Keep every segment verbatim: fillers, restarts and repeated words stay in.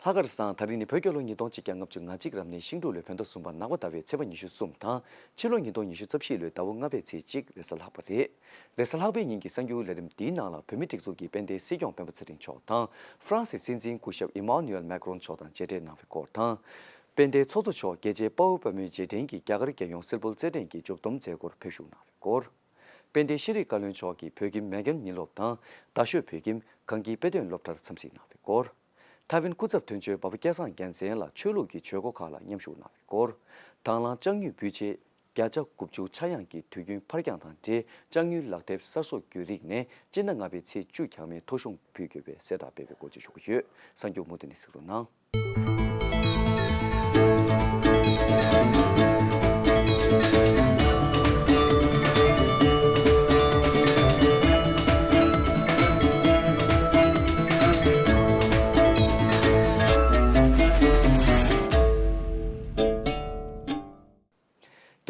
ལྷག་དཀར་བཟང་། ད་རིང་ནི་བོད་རྒྱལ་ལོ་ཉིས་སྟོང་གཅིག་བརྒྱ་ལྔ་བཅུ་ང་གཅིག་རབ་གནས་ཤིང་འབྲུག་ལོའི་བོད་ཟླ་གསུམ་པ་ནག་པ་ཟླ་བའི་ཚེས་པ་ཉི་ཤུ་གསུམ་དང་། ཕྱི་ལོ་ཉིས་སྟོང་ཉི་ཤུ་རྩ་བཞི་ལོའི་ཟླ་བ་ལྔ་པའི་ཚེས་གཅིག་རེས་གཟའ་ལྷག་པ་རེད། རེས་གཟའ་ལྷག་པའི་ཉིན་གྱི་གསར་འགྱུར་ལས་རིམ་འདིའི་ནང་ལ། བོད་མིའི་སྒྲིག་འཛུགས་ཀྱི་དཔལ་ལྡན་སྲིད་སྐྱོང་སྤེན་པ་ཚེ་རིང་མཆོག་དང་། ཧྥ་རན་སིའི་སྲིད་འཛིན་སྐུ་ཞབས་ཨི་མཱ་ནུ་ཨེལ་མེག་རོན་མཆོག་དང་མཇལ་འཕྲད་གནང་བའི་སྐོར་དང་། དཔལ་ལྡན་ཚོགས་གཙོ་མཆོག་རྒྱལ་གཅེས་དཔའ་བོ་དཔའ་མོའི་རྗེས་དྲན་གྱི་རྒྱ་གར་རྒྱལ་ཡོངས་སིལ་བུར་རྩེད་འགྲན་གྱི་མཇུག་བསྡོམས་མཛད་སྒོར་ཕེབས་བཞུགས་གནང་བའི་སྐོར། དཔལ་ལྡན་ཤེས་རིག་བཀའ་བློན་མཆོག་གིས་བོད་ཁྱིམ་མེ་གྷན་ཉིན་སློབ་དང་རྡ་ཤོད་བོད་ཁྱིམ་གངས་སྐྱིད་དཔེ་སྟོན་སློབ་གྲྭར་འཚམས་གཟིགས་གནང་བའི་སྐོར། ཐའེ་ཝན་སྐུ་ཚབ་དོན་གཅོད་འབའ་པ་སྐལ་བཟང་རྒྱལ་མཚན་ལ་ཆོས་ལུགས་ཀྱི་ཆོས་སྒོ་ཁག་ལ་མཉམ་ཞུགས་གནང་བའི་སྐོར། དང་བླངས་ལྕགས་དངུལ་འབུལ་ཆེད་བརྒྱ་ཆ་དགུ་བཅུ་ཆག་ཡང་གི་དུས་རྒྱུན་ཕར་འགྱངས་དང་འབྲེལ། ལྕགས་དངུལ་ལག་དེབ་གསར་བཟོ་བརྒྱུད་རིགས་ནས་སྤྱི་ཟླ་ལྔ་པའི་ཚེས་བཅུ་འཁྱག་མའི་ཐོ་གཞུང་ཕུལ་དགོས་པའི་གསལ་བསྒྲགས་སྤེལ་བའི་སྐོར་བཅས་ཞུ་གི་ཡོད། གསར་འགྱུར་མུ་མཐུད་ནས་གཟིགས་རོགས་གནང་།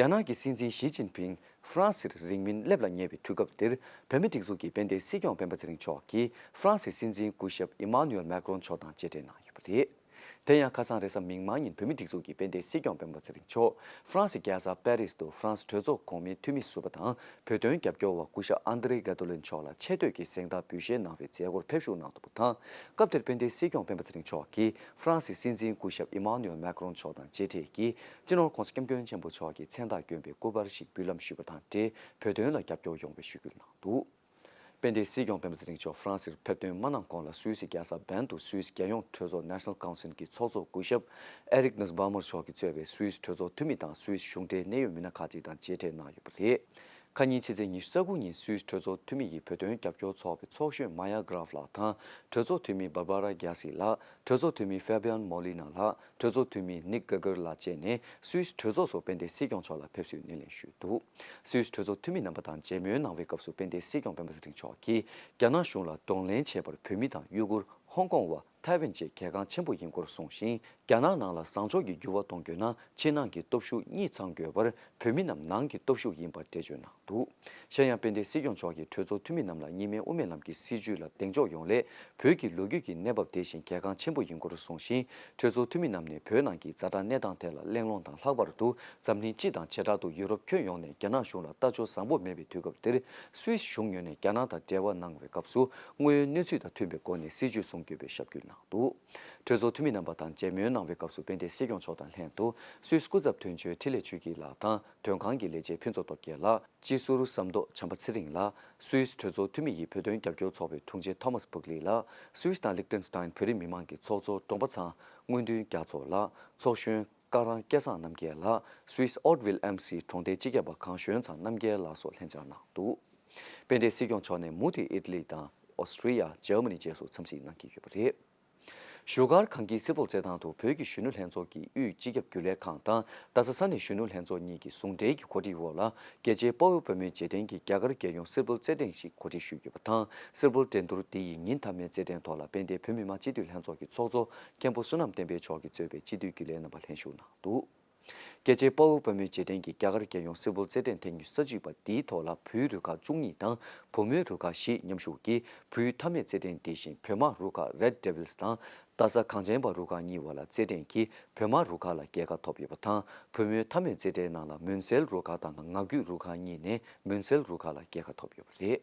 རྒྱ་ནག་གི་སྲིད་འཛིན་ཞི་ཅིན་ཕིང་ཧྥ་རན་སིར་རིང་མིན་སླེབས་ལ་ཉེ་བའི་དུས་སྐབས་འདིར། བོད་མིའི་སྒྲིག་འཛུགས་ཀྱི་དཔལ་ལྡན་སྲིད་སྐྱོང་སྤེན་པ་ཚེ་རིང་མཆོག་གིས་ཧྥ་རན་སིའི་སྲིད་འཛིན་སྐུ་ཞབས་ཨི་མཱ་ནུ་ཨེལ་མེག་རོན་མཆོག་དང་མཇལ་འཕྲད་གནང་ཡོད་པ་རེད། དེ་ཡང་ཁ་སང་རེས་གཟའ་མིག་དམར་ཉིན་བོད་མིའི་སྒྲིག་འཛུགས་ཀྱི་དཔལ་ལྡན་སྲིད་སྐྱོང་སྤེན་པ་ཚེ་རིང་མཆོག་ཧྥ་རན་སི་རྒྱལ་ས་པེ་རིས་དུ་ཧྥ་རན་སི་གྲོས་ཚོགས་གོང་མའི་འཐུས་མི་ཟུར་པ་དང་། བོད་དོན་རྒྱབ་སྐྱོར་བ་སྐུ་ཞབས་ཨན་དྲེ་ག་ཏོ་ལེ་མཆོག་ལ་ཆེ་བསྟོད་ཀྱི་གཟེངས་རྟགས་འབུལ་བཞེས་གནང་བའི་མཛད་སྒོར་ཕེབས་བཞུགས་གནང་འདུག་པ་དང་། སྐབས་དེར་དཔལ་ལྡན་སྲིད་སྐྱོང་སྤེན་པ་ཚེ་རིང་མཆོག་གིས་ཧྥ་རན་སིའི་སྲིད་འཛིན་སྐུ་ཞབས་ཨི་མཱ་ནུ་ཨེལ་མེག་རོན་མཆོག་དང་མཇལ་འཕྲད་ཀྱིས། སྤྱི་ནོར་༧གོང་ས་༧སྐྱབས་མགོན་ཆེན་པོ་མཆོག་གི་མཚན་རྟགས་བསྐྱོན་པའི་སྐུ་པར་ཞིག་འབུལ་ལམ་ཞུས་པ་དང་འབྲེལ། བོད་དོན་ལ་རྒྱབ་སྐྱོར་ཡོང་བའི་ཞུ་སྐུལ་གནང་འདུག། དཔལ་ལྡན་སྲིད་སྐྱོང་སྤེན་པ་ཚེ་རིང་མཆོག་ཧྥ་རན་སིར་ཕེབས་ཐོན་མ་གནང་གོང་ལ། སུད་སི་རྒྱལ་ས་བན་དུ་སུད་སི་རྒྱལ་ཡོངས་གྲོས་ཚོགས་National Council གྱི་ཚོགས་གཙོ་སྐུ་ཞབས་ཨེ་རིག་ནུས་བྷ་མར་མཆོག་གིས་གཙོས་པའི་སུད་སི་གྲོས་ཚོགས་འཐུས་མི་དང་སུད་སི་གཞུང་འབྲེལ་གནད་ཡོད་མི་སྣ་ཁག་ཅིག་དང་མཇལ་འཕྲད་གནང་ཡོད་པ་རེད། ཁ་ཉིན་ཕྱི་ཚེས་ཉི་ཤུ་རྩ་དགུ་ཉིན་སུད་སི་གྲོས་ཚོགས་འཐུས་མི་ཡི་བོད་དོན་རྒྱབ་སྐྱོར་ཚོགས་པའི་ཚོགས་གཞོན་མ་ཡ་གྷ་རཱཕ་ལགས་དང་། གྲོས་ཚོགས་འཐུས་མི་བྷར་བྷ་ར་རྒྱ་སི་ལགས། གྲོས་ཚོགས་འཐུས་མི་ཧྥེ་བྷི་ཡན་མོ་ལི་ན་ལགས། གྲོས་ཚོགས་འཐུས་མི་ནིག་གྷ་གྷར་ལགས་བཅས་ནས་སུད་སི་གྲོས་ཚོགས་སུ་དཔལ་ལྡན་སྲིད་སྐྱོང་མཆོག་ལ་ཕེབས་བསུའི་སྣེ་ལེན་ཞུས་འདུག། སུད་སི་གྲོས་ཚོགས་འཐུས་མི་རྣམ་པ་དང་མཇལ་མོལ་གནང་བའི་སྐབས་སུ། དཔལ་ལྡན་སྲིད་སྐྱོང་སྤེན་པ་ཚེ་རིང་མཆོག་གིས། རྒྱ་ནག་གཞུང་ལ་གདོང་ལེན་བྱས་པར་བོད་མི་དང་ཡུ་གུར། ཧོང་ཀོང་བ། ཐའེ་ཝན་བཅས་གལ་འགངས་ཆེན་པོ་ཡིན་སྐོར་གསུངས་ཤིང་། རྒྱ་ནག་ནང་ལ་བཟང་ཕྱོགས་ཀྱི་འགྱུར་བ་གཏོང་དགོས་ན། ཕྱི་ནང་གི་སྟོབས་ཤུགས་གཉིས་ཚང་དགོས་པར། བོད་མི་རྣམས་ནང་གི་སྟོབས་ཤུགས་ཡིན་པར་འགྲེལ་བརྗོད་གནང་འདུག། གཞན་ཡང་། དཔལ་ལྡན་སྲིད་སྐྱོང་མཆོག་གིས་གྲོས་ཚོགས་འཐུས་མི་རྣམས་ལ་གཉིས་སྨན་དབུ་མའི་ལམ་གྱི་སྲིད་བྱུས་ལ་གདེང་འཇོག་ཡོང་སླད། བོད་ཀྱི་ལོ་རྒྱུས་ཀྱི་གནས་བབ་དེ་བཞིན་གལ་འགངས་ཆེན་པོ་ཡིན་སྐོར་གསུངས་ཤིང་། གྲོས་ཚོགས་འཐུས་མི་རྣམས་ནས་བོད་ནང་གི་ཛ་དྲག་གནས་སྟངས་ཐད་ལ་གླེང་སློང་དང་། ལྷག་པར་དུ་འཛམ་གླིང་སྤྱི་དང་བྱེ་བྲག་ཏུ་ཡུ་རོབ་ཁྱོན་ཡོངས་ནས་རྒྱ་ནག་གཞུང་ལ་ལྟ་ཕྱོགས་བཟང་པོ་མེད་པའི་དུས་སྐབས་འདིར། སུད་སི་གཞུང་ངོས་ནས་རྒྱ་ནག་དང་འབྲེལ་བ་གནང་བའི་སྐབས་སུ། དངོས་ཡོད་གནས་ཚུལ་དང་མཐུན་པའི་སྒོ་ནས་སྲིད་བྱུས་སྲུང་དགོས་པའི་ཞབས་སྐུལ་གནང་འདུག། གྲོས་ཚོགས་འཐུས་མི་རྣམ་པ་དང་མཇལ་མོལ་གནང་བའི་སྐབས་སུ། དཔལ་ལྡན་སྲིད་སྐྱོང་མཆོག་དང་ལྷན་དུ་སུད་སི་སྐུ་ཚབ་དོན་གཅོད་འཕྲིན་ལས་ཆོས་སྐྱིད་ལགས་དང་། དོན་ཁང་གི་ལས་བྱེད་ཕུན་ཚོགས་སྟོབས་རྒྱལ་ལགས། སྤྱི་ཟུར་ཟམ་གདོང་བྱམས་པ་ཚེ་རིང་ལགས། སུད་སི་གྲོས་ཚོགས་འཐུས་མི་ཡི་བོད་དོན་རྒྱབ་སྐྱོར་ཚོགས་པའི་དྲུང་ཆེ་ཐོ་མཱས་བུག་ལི་ལགས། སུད་སི་དང་ལིག་ཏེན་སི་ཏཱན་བོད་རིགས་མི་མང་གི་ཚོགས་གཙོ་ཀྲོང་པ་ཚང་དངོས་འདུན་རྒྱ་མཚོ་ལགས། ཚོགས་གཞོན་ཀ་རང་སྐལ་བཟང་རྣམ་རྒྱལ་ལགས། སུད་སི་ཨོཊ་ཝིལ་ཨེམ་སིའི་གྲོང་སྡེའི་སྤྱི་ཁྱབ་པ་གངས་གཞོན་ཚང་རྣམ་རྒྱལ་ལགས་སོགས་ལྷན་བཅར་གནང་འདུག། དཔལ་ལྡན་སྲིད་སྐྱོང་མཆོག་ནས་མུ་མཐུད་ཨི་ཊ་ལི་དང་། ཨོ་སི་ཊྲི་ཡ། འཇར་མ་ནི་བཅས་སུ་འཚམས་གཟིགས་གནང་གི་ཡོད་པ་རེད། བཞུགས་སྒར་གངས་སྐྱིད་སིལ་བུར་རྩེད་ཐང་དུ་བོད་ཀྱི་གཞོན་ནུ་ལྷན་ཚོགས་ཀྱི་དབུས་སྤྱི་ཁྱབ་རྒྱུན་ལས་ཁང་དང་། རྡ་ས་ས་གནས་གཞོན་ནུ་ལྷན་ཚོགས་གཉིས་ཀྱི་ཟུང་འབྲེལ་གྱི་གོ་སྒྲིག་འོག་ལ། རྒྱལ་གཅེས་དཔའ་བོ་དཔའ་མོའི་རྗེས་དྲན་གྱི་རྒྱ་གར་རྒྱལ་ཡོངས་སིལ་བུར་རྩེད་འགྲན་ཞིག་གོ་སྒྲིག་ཞུས་ཡོད་པ་དང་། སིལ་བུར་འགྲན་བསྡུར་འདི་ཡི་ཉིན་མཐའ་མའི་རྩེད་འགྲན་ཐོག་ལ། དཔལ་ལྡན་བོད་མི་མང་སྤྱི་འཐུས་ལྷན་ཚོགས་ཀྱི་ཚོགས་གཙོ་མཁན་པོ་བསོད་ནམས་བསྟན་འཕེལ་མཆོག་གིས་གཙོས་པའི་སྤྱི་འཐུས་རྒྱུན་ལས་རྣམ་པ་ལྷན་ཞུགས་གནང་འདུག། རྒྱལ་གཅེས་དཔའ་བོ་དཔའ་མོའི་རྗེས་དྲན་གྱི་རྒྱ་གར་རྒྱལ་ཡོངས་སིལ་བུར་རྩེད་འགྲན་ཐེངས་ཉི་ཤུ་རྩ་གཅིག་པ་འདིའི་ཐོག་ལ། བུའི་རུ་ཁག་བཅུ་གཉིས་དང་བུ་མོའི་རུ་ཁག་བཞི་མཉམ་ཞུགས་ཀྱིས། བུའི་མཐའ་མའི་རྩེད་འགྲན་དེ་བཞིན་བོད་དམག་རུ་ཁག་Red Devils དང་། རྡ་ས་གངས་ཅན་པ་རུ་ཁག་གཉིས་བར་ལ་རྩེད་འགྲན་གྱིས་བོད་དམག་རུ་ཁག་ལ་རྒྱལ་ཁ་ཐོབ་ཡོད་པ་དང་། བུ་མོའི་མཐའ་མའི་རྩེད་འགྲན་ནང་ལ་མུན་སེལ་རུ་ཁག་དང་ངང་རྒྱུད་རུ་ཁག་གཉིས་ནས་མུན་སེལ་རུ་ཁག་ལ་རྒྱལ་ཁ་ཐོབ་ཡོད་པ་རེད།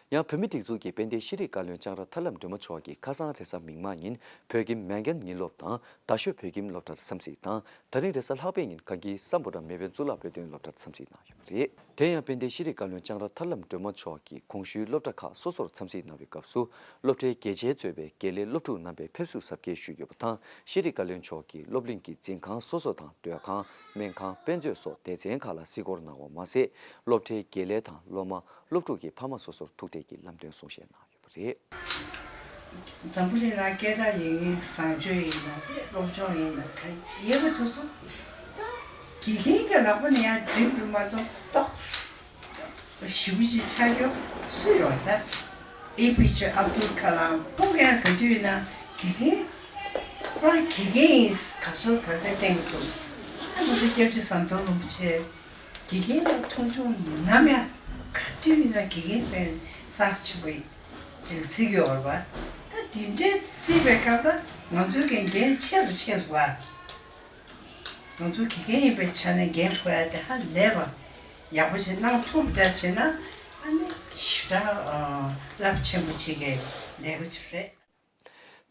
ཡང་། བོད་མིའི་སྒྲིག་འཛུགས་ཀྱི་དཔལ་ལྡན་ཤེས་རིག་བཀའ་བློན་ལྕང་ར་ཐར་ལམ་སྒྲོལ་མ་མཆོག་གིས་ཁ་སང་རེས་གཟའ་མིག་དམར་ཉིན་བོད་ཁྱིམ་མེ་གྷན་ཉིན་སློབ་དང་། རྡ་ཤོད་བོད་ཁྱིམ་སློབ་གྲྭར་འཚམས་གཟིགས་དང་། ད་རིང་རེས་གཟའ་ལྷག་པའི་ཉིན་གངས་སྐྱིད་སམ་བྷོ་ཊ་མེས་དབོན་གཙུག་ལག་དཔེ་སྟོན་སློབ་གྲྭར་འཚམས་གཟིགས་གནང་ཡོད་པ་རེད། དེ་ཡང་། དཔལ་ལྡན་ཤེས་རིག་བཀའ་བློན་ལྕང་ར་ཐར་ལམ་སྒྲོལ་མ་མཆོག་གིས་གོང་ཞུས་སློབ་གྲྭ་ཁག་སོ་སོར་འཚམས་གཟིགས་གནང་བའི་སྐབས་སུ། སློབ་གྲྭའི་དགེ་ཆེ་གཙོས་པའི་དགེ་ལས་སློབ་ཕྲུག་རྣམ་པས་ཕེབས་བསུ་གཟབ་རྒྱས་ཞུས་ཡོད་པ་དང་། ཤེས་རིག་བཀའ་བློན་མཆོག་གིས་སློབ་གླིང་གི་འཛིན་ཁང་སོ་སོ་དང་། སྡོད་ཁང་། སྨན་ཁང་། དཔེ་མཛོད་སོགས་སྡེ་ཚན་ཁག་ལ་གཟིགས་སྐོར་གནང་བ་མ་ཟད། སློབ་གྲྭའི་དགེ་ལས་དང་སློབ་མ། སློབ་ཕྲུག་གི་ཕ་མ་སོ་སོར་ཐུག་འཕྲད་ཀྱིས་ལམ་སྟོན་གསུང་བཤད་གནང་ཡོད་པ་རེད། འཛམ་བུ་གླིང་ལ་སྐད་གྲགས་ཡིན་མཁན་གི་བཟང་སྤྱོད་ཡིན་ན་རེད། སློབ་སྦྱོང་ཡིན་ན་ག་ཡོད་པ་དེ་ཚོ་དགེ་རྒན་གྱི་ལག་པ་ནས་ཡར་འགྲིམ་དགོས་མ་གཏོགས་ཏོག་ཙམ་ཞེ་པོ་ཅིག་ཆགས་རྒྱུ་སུ་ཡོད་ད། ཨེ་ཕི་ཇེ་ཨབ་དུལ་ཀ་ལམ་ཕོ་ག་ཡང་ག་དུས་ཡིན་ན་དགེ་རྒན། ཁོ་རང་དགེ་རྒན་ཡིན་ག་ཚོད་ག་ཚོད་བསྟན་གྱི་འདུག། ཨ་ང་ཚོ་སྐྱབས་རྗེ་ཟམ་གདོང་རིན་པོ་ཆེ་དགེ་རྒན་ལ་མཐོང་ཆུང་ནམ་ཡང་ག་དུས་ཡིན་ན་དགེ་རྒན་ཟེར་ས་ཆེ་བ་ཅིག་གཟིགས་ཡོད་རེད་པ། ད་ དེ་འདྲའི་བརྩིས་པའི་སྐབས་ལ་ང་ཚོའི་གི་འགན་ཆེ་རུ་ཆེ་རུ་བ། ང་ཚོ་དགེ་རྒན་ཡིན་པའི་ཆ་ནས་འགན་འཁུར་ཡ་དེ་ཧ་ལས་པ་ཡག་པོ་ཞིག་གནང་ཐུབ་འདྲ་བྱས་ན་ཨ་ནི་ཞེ་དྲག་རླབས་ཆེན་པོ་ཅིག་གི་ལས་འགུལ་ཅིག་རེད།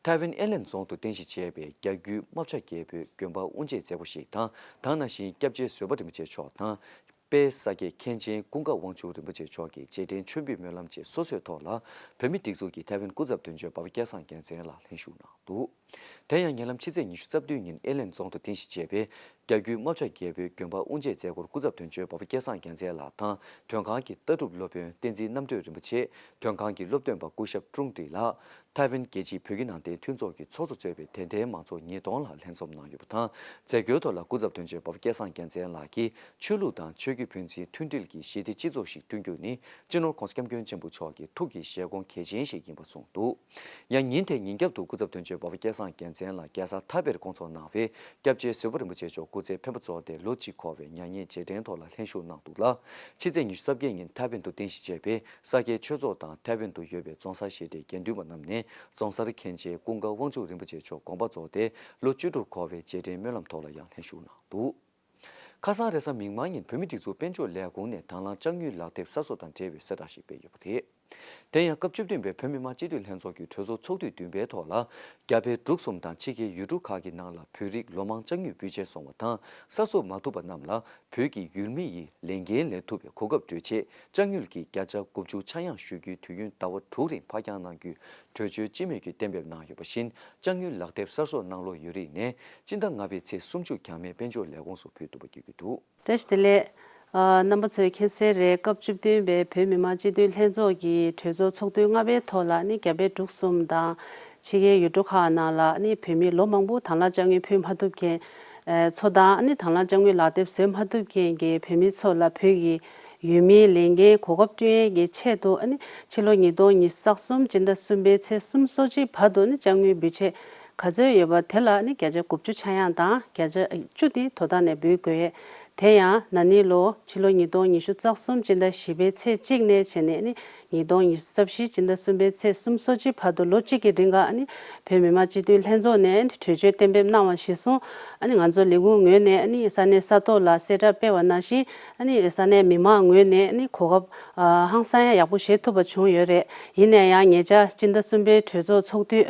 ཐའེ་ཝན་ཨེ་ལན་རྫོང་དུ་རྟེན་གཞི་བྱས་པའི་རྒྱ་བརྒྱུད་རྨ་བྱ་རྒྱལ་པོའི་དགོན་པ་དབུ་འབྱེད་མཛད་སྒོ་ཞིག་དང་། དེ་ནང་བཞིན་སྐྱབས་རྗེ་བཟོད་པ་རིན་པོ་ཆེ་མཆོག་དང་། དཔལ་ས་སྐྱའི་མཁན་ཆེན་ཀུན་དགའ་དབང་ཕྱུག་རིན་པོ་ཆེ་མཆོག་གི་རྗེས་དྲན་མཆོད་འབུལ་སྨོན་ལམ་བཅས་སོ་སོའི་ཐོག་ལ་བོད་མིའི་སྒྲིག་འཛུགས་ཀྱི་ཐའེ་ཝན་སྐུ་ཚབ་དོན་གཅོད་འབའ་པ་སྐལ་བཟང་རྒྱལ་མཚན་ལགས་ལྷན་ཞུགས་གནང་འདུག་དེ་ཡང་ཉེ་ལམ་ཕྱི་ཚེས་ཉི་ཤུ་རྩ་བདུན་ཉིན་ཨེ་ལན་རྫོང་དུ་རྟེན་གཞི་བྱས་པའི་རྒྱ་བརྒྱུད་རྨ་བྱ་རྒྱལ་པོའི་དགོན་པ་དབུ་འབྱེད་མཛད་སྒོར་སྐུ་ཚབ་དོན་གཅོད་འབའ་པ་སྐལ་བཟང་རྒྱལ་མཚན་ལགས་དང་། དོན་ཁང་གི་ལྟ་གྲུབ་སློབ་དཔོན་བསྟན་འཛིན་རྣམ་གྲོལ་རིན་པོ་ཆེ། དོན་ཁང་གི་སློབ་སྟོན་པ་སྐུ་ཞབས་ཀྲུང་ཀྲི་ལགས། ཐའེ་ཝན་རྒྱལ་སྤྱིའི་བོད་བརྒྱུད་ནང་བསྟན་མཐུན་ཚོགས་ཀྱི་ཚོགས་གཙོ་གཙོས་པའི་དད་ལྡན་མང་ཚོགས་ཉིས་སྟོང་ལྷག་ལྷན་འཛོམས་གནང་ཡོད་པ་དང་། མཛད་སྒོའི་ཐོག་ལ་སྐུ་ཚབ་དོན་གཅོད་འབའ་པ་སྐལ་བཟང་རྒྱལ་མཚན་ལགས་ཀྱིས་ཆོས་ལུགས་དང་ཆོས་བརྒྱུད་ཕན་ཚུན་མཐུན་སྒྲིལ་གྱི་ཞི་བདེ་སྤྱི་ཚོགས་ཤིག་བསྐྲུན་རྒྱུ་ནི་སྤྱི་ནོར་༸གོང་ས་༸སྐྱབས་མགོན་ཆེན་པོ་མཆོག་གི་ཐུགས་ཀྱི་བཞེད་དགོངས་གལ་ཆེན་ཞིག་ཡིན་པ་གསུངས་འདུག་ཡང་ཉིན་དེའི་ཉིན་རྒྱབ་ཏུ་སྐུ་ཚབ་དོན་གཅོད་འབའ་པ་སྐལ་བཟང་རྒྱལ་མཚན་ལགས་རྒྱལ་ས་ཐ་པེར་བསྐོང་ཚོགས་གནང་བའི་སྐྱབས་རྗེ་བཟོད་པ་རིན་པོ་ཆེ་མཆོག་སྐུ་ཚེ་འཕེན་པ་རྫོགས་ཏེ་ལོ་གཅིག་འཁོར་བའི་མྱ་ངན་རྗེས་དྲན་ཐོག་ལ་ལྷན་ཞུགས་གནང་འདུག་ལ། ཕྱི་ཚེས་ཉི་ཤུ་རྩ་བརྒྱད་ཉིན་ཐའེ་ཝན་དུ་རྟེན་གཞི་བྱས་པའི་ས་སྐྱའི་ཆོས་ཚོགས་དང་ཐའེ་ཝན་དུ་ཡོད་པའི་རྫོང་སར་བཞེས་གྲྭའི་དགེ་འདུན་པ་རྣམས་ནས་རྫོང་སར་མཁན་ཆེན་ཀུན་དགའ་དབང་ཕྱུག་རིན་པོ་ཆེ་མཆོག་དགོངས་པ་རྫོགས་ཏེ་ལོ་བཅུ་དྲུག་འཁོར་བའི་རྗེས་དྲན་སྨོན་ལམ་ཐོག་ལ་ཡང་ལྷན་ཞུགས་གནང་འདུག་ཁ་སང་རེས་གཟའ་མིག་དམར་ཉིན་བོད་མིའི་སྒྲིག་འཛུགས་དཔལ་འབྱོར་ལས་ཁུངས་ནས་དང་བླངས་ལྕགས་དངུལ་ལག་དེབ་གསར་བཟོ་དང་འབྲེལ་བའི་གསལ་བསྒྲགས་ཤིག་སྤེལ་ཡོད་པ་རེད། དེ་ཡང་སྐབས་བཅུ་བདུན་པའི་བོད་མི་མང་སྤྱི་འཐུས་ལྷན་ཚོགས་ཀྱི་གྲོས་ཚོགས་ཚོགས་དུས་བདུན་པའི་ཐོག་ལ། རྒྱ་བལ་འབྲུག་གསུམ་དང་ཕྱི་རྒྱལ་ཡུལ་གྲུ་ཁག་གི་ནང་ལ་བོད་རིགས་ལོ་མང་ལྕགས་དངུལ་འབུལ་ཆེད་སོང་བ་དང་གསར་བཟོ་མ་ཐུབ་པ་རྣམས་ལ་བོད་ཀྱི་ཡུལ་མི་ཡི་ལས་འགན་ལེན་ཐུབ་པའི་གོ་སྐབས་སྤྲོད་ཆེད་ལྕགས་དངུལ་གྱི་བརྒྱ་ཆ་དགུ་བཅུ་ཆག་ཡང་ཞུ་རྒྱུའི་དུས་ཡུན་ཟླ་བ་དྲུག་རིང་ཕར་འགྱངས་གནང་རྒྱུའི་གྲོས་ཆོད་སྤྱི་མོས་ཀྱིས་གཏན་འབེབས་གནང་ཡོད་པ་བཞིན། ལྕགས་དངུལ་ལག་དེབ་གསར་བཟོ་གནང་ལོ་ཡོད་རིགས་ནས་སྤྱི་ཟླ་ལྔ་པའི་ཚེས་སུམ་ཅུ་གྱང་མའི་དཔལ་འབྱོར་ལས་ཁུངས་སུ་ཕུལ་ཐུབ་པ་བྱེད་ཀྱི་འདུག་བཀྲ་ཤིས་བདེ་ལེགས། ཨ། རྣམ་པ་ཚོས་མཁྱེན་གསལ་རེད། སྐབས་བཅུ་བདུན་པའི་བོད་མི་མང་སྤྱི་འཐུས་ལྷན་ཚོགས་ཀྱི་གྲོས་ཚོགས་ཚོགས་དུས་ལྔ་པའི་ཐོག་ལ་ནི་རྒྱ་བལ་འབྲུག་གསུམ་དང་ཕྱི་རྒྱལ་ཡུལ་གྲུ་ཁག་ནང་ལ་ནི་བོད་མི་ལོ་མང་པོ་དང་བླངས་ལྕགས་དངུལ་ཕུལ་མ་ཐུབ་མཁན་ཨ་ཚོ་དང་ནི་དང་བླངས་ལྕགས་དངུལ་ལག་དེབ་བཟོ་མ་ཐུབ་མཁན་གྱི་བོད་མི་ཚོ་ལ་བོད་ཀྱི་ཡུལ་མིའི་ལས་འགན་གོ་སྐབས་བསྐྲུན་ཡས་ཀྱི་ཆེད་དུ་ཨ་ནི་ཕྱི་ལོ་ཉིས་སྟོང་ཉི་ཤུ་རྩ་གསུམ་སྤྱི་ཟླ་གསུམ་པའི་ཚེས་སོ་གཅིག་བར་དུ་ནི་ལྕགས་དངུལ་འབུལ་ཆེད་ག་ཚོད་ཡོད་པ་དེ་ལ་ནི་བརྒྱ་ཆ་དགུ་བཅུ་ཆག་ཡང་དང་བརྒྱ་ཆ་བཅུ་དེ་དོ་བདག་ནས་འབུལ་དགོས་ཡས། དེ་ཡང་ན་ནིང་ལོ་ཕྱི་ལོ་ཉིས་སྟོང་ཉི་ཤུ་རྩ་གསུམ་སྤྱི་ཟླ་བཞི་པའི་ཚེས་གཅིག་ནས་བྱས་ནས་ནི་ཉིས་སྟོང་ཉི་ཤུ་རྩ་བཞི་སྤྱི་ཟླ་གསུམ་པའི་ཚེས་སོ་གཅིག་བར་དུ་ལོ་གཅིག་གི་རིང་ལ་ནི་བོད་མི་མང་སྤྱི་འཐུས་ལྷན་ཚོགས་ནས་གྲོས་ཆོད་གཏན་འབེབས་གནང་བ་གཞིར་བཟུང་ཨ་ནི་ང་ཚོ་ལས་ཁུངས་ངོས་ནས་ནི་ས་གནས་ས་ཐོག་ལ་གསལ་བསྒྲགས་སྤེལ་བ་ནང་བཞིན་ཨ་ནི་ས་གནས་མི་མང་ངོས་ནས་ནི་གོ་སྐབས་ཧང་སང་ཡང་ཡག་པོ་བཞེས་ཐུབ་པ་བྱུང་ཡོད་རེད། ཡིན་ན་ཡང་ཉེ་ཆར་སྤྱི་ཟླ་གསུམ་པའི་གྲོས་ཚོགས་ཚོགས་དུས་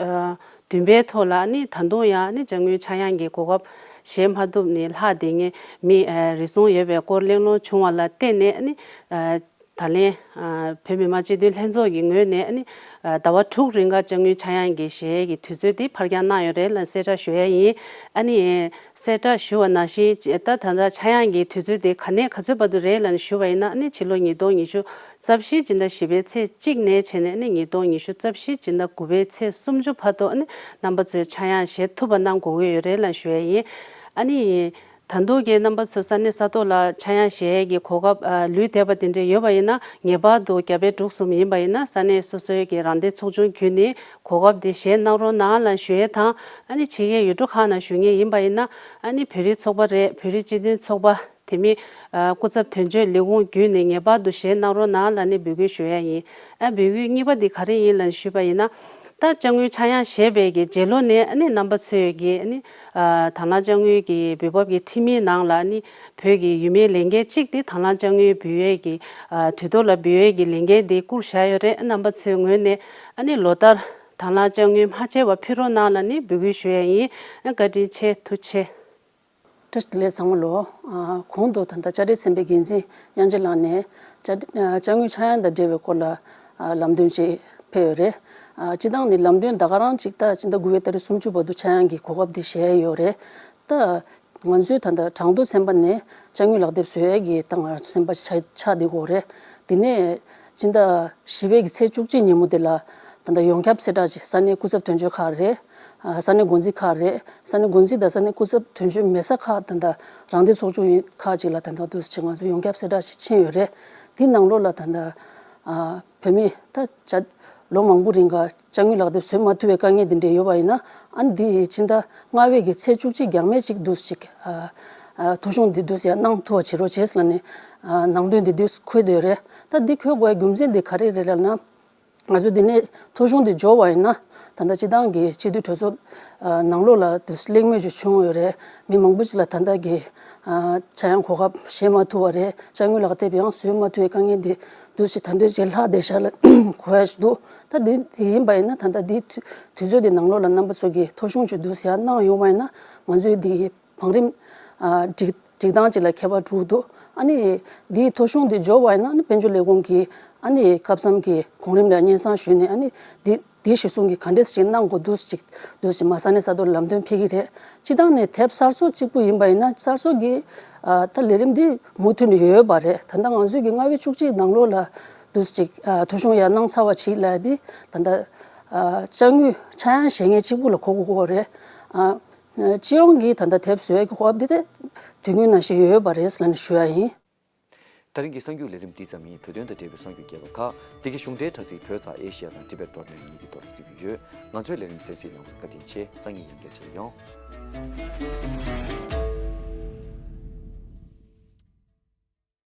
བདུན་པའི་ཐོག་ལ་ནི་ད་དུང་ཡང་ནི་ལྕགས་དངུལ་ཆག་ཡང་གི་གོ་སྐབས་བཞེས་མ་ཐུབ་ནས་ལྷག་བསྡད་མཁན་མི་རེ་ཟུང་ཡོད་པའི་སྐོར་གླེང་སློང་བྱུང་བ་ལ་བརྟེན་ནས་ནི། ད་ལན། བོད་མི་མང་སྤྱི་འཐུས་ལྷན་ཚོགས་ཀྱི་ངོས་ནས་ནི། ཟླ་བ་དྲུག་རིང་ག་ལྕགས་དངུལ་ཆག་ཡང་གི་བཞེས་ཡས་ཀྱི་དུས་ཚོད་དེ་ཕར་འགྱངས་གནང་ཡོད་རེད་ལབ་གསལ་བསྒྲགས་ཞུ་ཡ་ཡིན། ཨ་ནི། གསལ་བསྒྲགས་ཞུ་བ་ནང་བཞིན་ད་ད་ལྟ་ཆག་ཡང་གི་དུས་ཚོད་དེ་ག་ནས་ག་ཚོད་བར་དུ་རེད་ལབ་ཞུ་བ་ཡིན་ན་ཨ་ནི་ཕྱི་ལོ་ཉིས་སྟོང་ཉི་ཤུ་རྩ་བཞི་སྤྱི་ཟླ་བཞི་པའི་ཚེས་གཅིག་ནས་བྱས་ནས་ཨ་ནི་ཉིས་སྟོང་ཉི་ཤུ་རྩ་བཞི་སྤྱི་ཟླ་དགུ་པའི་ཚེས་སུམ་ཅུ་བར་དུ་ཨ་ནི་རྣམ་པ་ཚོས་ཆག་ཡང་བཞེས་ཐུབ་པ་གནང་དགོས་ཀྱི་ཡོད་རེད་ལབ་ཞུ་ཡ་ཡིན། ཨ་ནི། ད་དུང་གི་རྣམ་པ་ཚོ་ས་གནས་ས་ཐོག་ལ་ཆག་ཡང་བཞེས་ཡས་ཀྱི་གོ་སྐབས་ལུས་བསྡད་པ་དེ་འདྲ་ཡོད་པ་ཡིན་ན་ངེས་པར་དུ་རྒྱ་བལ་འབྲུག་གསུམ་ཡིན་པ་ཡིན་ན་ས་གནས་སོ་སོའི་གི་རང་བདེན་ཚོགས་ཆུང་བརྒྱུད་ནས་གོ་སྐབས་དེ་བཞེས་གནང་རོགས་གནང་ལབ་ཞུ་ཡས་དང་ཨ་ནི་ཕྱི་རྒྱལ་ཡུལ་གྲུ་ཁག་ནང་བཞུགས་མཁན་ཡིན་པ་ཡིན་ན་ཨ་ནི་བོད་རིགས་ཚོགས་པ་རེད་བོད་རིགས་སྤྱི་མཐུན་ཚོགས་པ་དེ་མིན་སྐུ་ཚབ་དོན་གཅོད་ལས་ཁུངས་བརྒྱུད་ནས་ངེས་པར་དུ་བཞེས་གནང་རོགས་གནང་ལབ་ནས་འབོད་སྐུལ་ཞུ་ཡས་ཡིན། ཨ་འབོད་སྐུལ་གཉིས་པ་དེ་ག་རེ་ཡིན་ལབ་ཞུས་པ་ཡིན་ན། ད་ལྕགས་དངུལ་ཆག་ཡང་བཞེས་པའི་གི་རྗེས་ལོ་ནས་ཨ་ནི་རྣམ་པ་ཚོས་གི་ཨ་ནི་ཨ་དང་བླངས་ལྕགས་དངུལ་གྱི་འབུལ་འབབ་ཀྱི་ཁྲིམས་ཡིག་ནང་ལ་ཨ་ནི་བོད་ཀྱི་ཡུལ་མིའི་ལས་འགན་གཅིག་དེ་དང་བླངས་ལྕགས་དངུལ་འབུལ་ཡས་ཀྱི་ཨ་དུས་ཐོག་ལ་འབུལ་ཡས་ཀྱི་ལས་འགན་དེ་བསྐུར་བཞག་ཡོད་རེད། རྣམ་པ་ཚོའི་ངོས་ནས་ཨ་ནི་ལོ་ལྟར་དང་བླངས་ལྕགས་དངུལ་མ་ཆད་པ་ཕུལ་རོགས་གནང་ལབ་ནི་འབོད་སྐུལ་ཞུ་ཡས་ཡིན། ཨ་བཀའ་དྲིན་ཆེ། ཐུགས་རྗེ་ཆེ། བཀྲ་ཤིས་བདེ་ལེགས་ཚང་མ་ལོ། ཨ་གོང་དུ་ད་ལྟ་དཔྱ་ཁྲལ་ཚན་པའི་འགན་འཛིན་དབྱངས་ཅན་ལགས་ནས་དཔྱ་ཨ་དཔྱ་དངུལ་ཆག་ཡང་དང་འབྲེལ་བའི་སྐོར་ལ་ཨ་ལམ་སྟོན་ཅིག་ཕེབས་ཡོད་རེད། ཨ་སྤྱིར་བཏང་ནི་ལམ་སྟོན་ད་ག་རང་ཅིག་ད་སྤྱི་ཟླ་དགུ་པའི་ཏ་རིག་སུམ་ཅུ་བར་དུ་ཆག་ཡང་གི་གོ་སྐབས་འདི་བཞེས་ཡོད་རེད། ད་ང་ཚོའི་ད་ལྟ་གྲངས་ཐོ་ཚན་པ་ནས་དཔྱ་དངུལ་ལག་དེབ་བཟོ་ཡས་ཀྱི་ད་ང་ཚོ་ཚན་པ་ཆགས་ཆགས་བསྡད་ཡོད་རེད། དེ་ནས་སྤྱི་ཟླ་བཞི་པའི་གི་ཚེས་བཅུ་གཅིག་ཉིན་མོ་དེ་ལ་ད་ལྟ་ཡོངས་ཁྱབ་གསལ་བསྒྲགས་ཅིག་ས་གནས་སྐུ་ཚབ་དོན་གཅོད་ཁག་རེད། ཨ་ས་གནས་འགོ་འཛིན་ཁག་རེད། ས་གནས་འགོ་འཛིན་དང་ས་གནས་སྐུ་ཚབ་དོན་གཅོད་མེད་ས་ཁག་ད་ལྟ་རང་བདེན་ཚོགས་ཆུང་ཡིན་ཁག་ཅིག་ལ་ད་ལྟ་འདུག་སེ་ང་ཚོ་ཡོངས་ཁྱབ་གསལ་བསྒྲགས་ཤིག་ཕྱིན་ཡོད་རེད། དེ་ནང་ལོགས་ལ་ད་ལྟ་ཨ་བོད་མི་ད་ཅ་ལོ་མང་པོ་རིང་ག་དཔྱ་དངུལ་ལག་དེབ་བཟོ་མ་ཐུབ་པའི་དཀའ་ངལ་འདི་འདྲ་ཡོད་པ་ཡིན་ན་ཨ་ནི་འདི་ཕྱི་ཟླ་ལྔ་པའི་གི་ཚེས་བཅུ་གཅིག་འགྱངས་མེད་ཅིག་འདུག་སེ་ཅིག་ཨ་ཨ་ཐོ་གཞུང་འདི་འདུག་སེ་ཡང་གནང་ཐུབ་པ་བྱེད་རོགས་བྱེད་ཟེར་ནས་ཨ་ནང་དོན་འདི་འདུག་སེ་འཁོད་བསྡད་ཡོད་རེད། ད་འདི་འཁོད་དགོས་པའི་རྒྱུ་མཚན་འདི་ག་རེ་རེད་ལབ་ན། ང་ཚོས་འདི་ནས་ཐོ་གཞུང་འདི་འབྱོར་བ་ཡིན་ན། ད་ལྟ་སྤྱི་བཏང་གི་སྤྱི་འཐུས་གྲོས་ཚོགས་ནང་ལོགས་ལ་དུ་གླེང་མོལ་ཞིག་བྱུང་ཡོད་རེད། མི་མང་པོ་ཅིག་ལ་ད་ལྟ་གི་ཆ་ཡང་གོ་སྐབས་བཞེས་མ་ཐུབ་པ་རེད། དཔྱ་དངུལ་ལག་དེབ་ཡང་བཟོས་མ་ཐུབ་པའི་དཀའ་ངལ་འདི་འདུག་ཅིག་ད་དུང་ཅིག་ལྷག་བསྡད་ཤག་ལ་གོ་ཡ་ཞིག་འདུག་ད་འདི་ཡིན་པ་ཡིན་ན། ད་ལྟ་འདི་དུས་ཚོད་འདི་ནང་ལོགས་ལ་རྣམ་པ་ཚོ་གིས་ཐོ་གཞུང་ཅིག་འདུག་ཟེར་ཡ་གནང་ཡོང་བ་ཡིན་ན། ང་ཚོས་འདི་བང་རིམ་སྒྲིག་སྒྲིག་སྟངས་ཅིག་ལ་ཁྱད་པར་འགྲོ་གི་འདུག་ཨ་ནི་འདིའི་ཐོ་གཞུང་འདི་འབྱོར་བ་ཡིན་ན། ཨ་ནི་དཔལ་འབྱོར་ལས་ཁུངས་ཀྱི་ཨ་ནི་སྐབས་མཚམས་ཀྱི་གོང་རིམ་ལ་སྙན་སེང་ཞུས་ནས། ཨ་ནི་འདི་འདི་གཞིར་བཟུང་གིས་ག་འདྲས་ཅིག་གནང་དགོས་འདུག་ཅིག་འདུག་ཅིག་མ་ས་གནས་ས་ཐོག་ལམ་སྟོན་ཕེབས་ཀྱི་རེད། སྤྱི་བཏང་ནས་དེབ་གསར་བཟོ་གཅིག་པུ་ཡིན་པ་ཡིན་ན། གསར་བཟོ་གི་ད་ལས་རིམ་འདི་མུ་མཐུད་ནས་ཡོད་པ་རེད། ད་ལྟ་ང་ཚོས་ཀྱི་ལྔ་པའི་བཅུ་གཅིག་ནང་ལོགས་ལ་འདུག་ཅིག་ཐོ་གཞུང་ཡར་གནང་ཚར་བ་ཅིག་ལ། འདི་ད་ལྟ་དཔྱ་དངུལ་ཆ་ཡང་བཞེས་མཁན་གཅིག་པུ་ལ་གོ་དགོས་ཀྱི་རེད། སྤྱི་ཡོངས་ཀྱི་ད་ལྟ་དེབ་བཟོ་ཡག་གི་གོ་སྐབས་འདི་དེ་དུས་ཡུན་ནང་བཞིན་ཡོད་པ་རེད་ལབ་ནས་ཞུ་ཡ་ཡིན། ད་རིང་གི་གསར་འགྱུར་ལས་རིམ་འདི་ཙམ་ཡིན། བོད་དོན་དང་འབྲེལ་བའི་གསར་འགྱུར་རྒྱས་པ་ཁག་འདི་གའི་གཞུང་འབྲེལ་དྲ་ཚིགས་བོད་ཚགས་ཨེ་ཤི་ཡ་དང་ཊི་བེཊ་ཌོཊ་ནེཊ་གཉིས་ཀྱི་ཐོག་ལ་གཟིགས་རྒྱུ་ཡོད། ང་ཚོའི་ལས་རིམ་གསན་གཟིགས་གནང་བར་བཀའ་དྲིན་ཆེ། སང་ཉིན་ཡང་བསྐྱར་མཇལ་ཡོང་།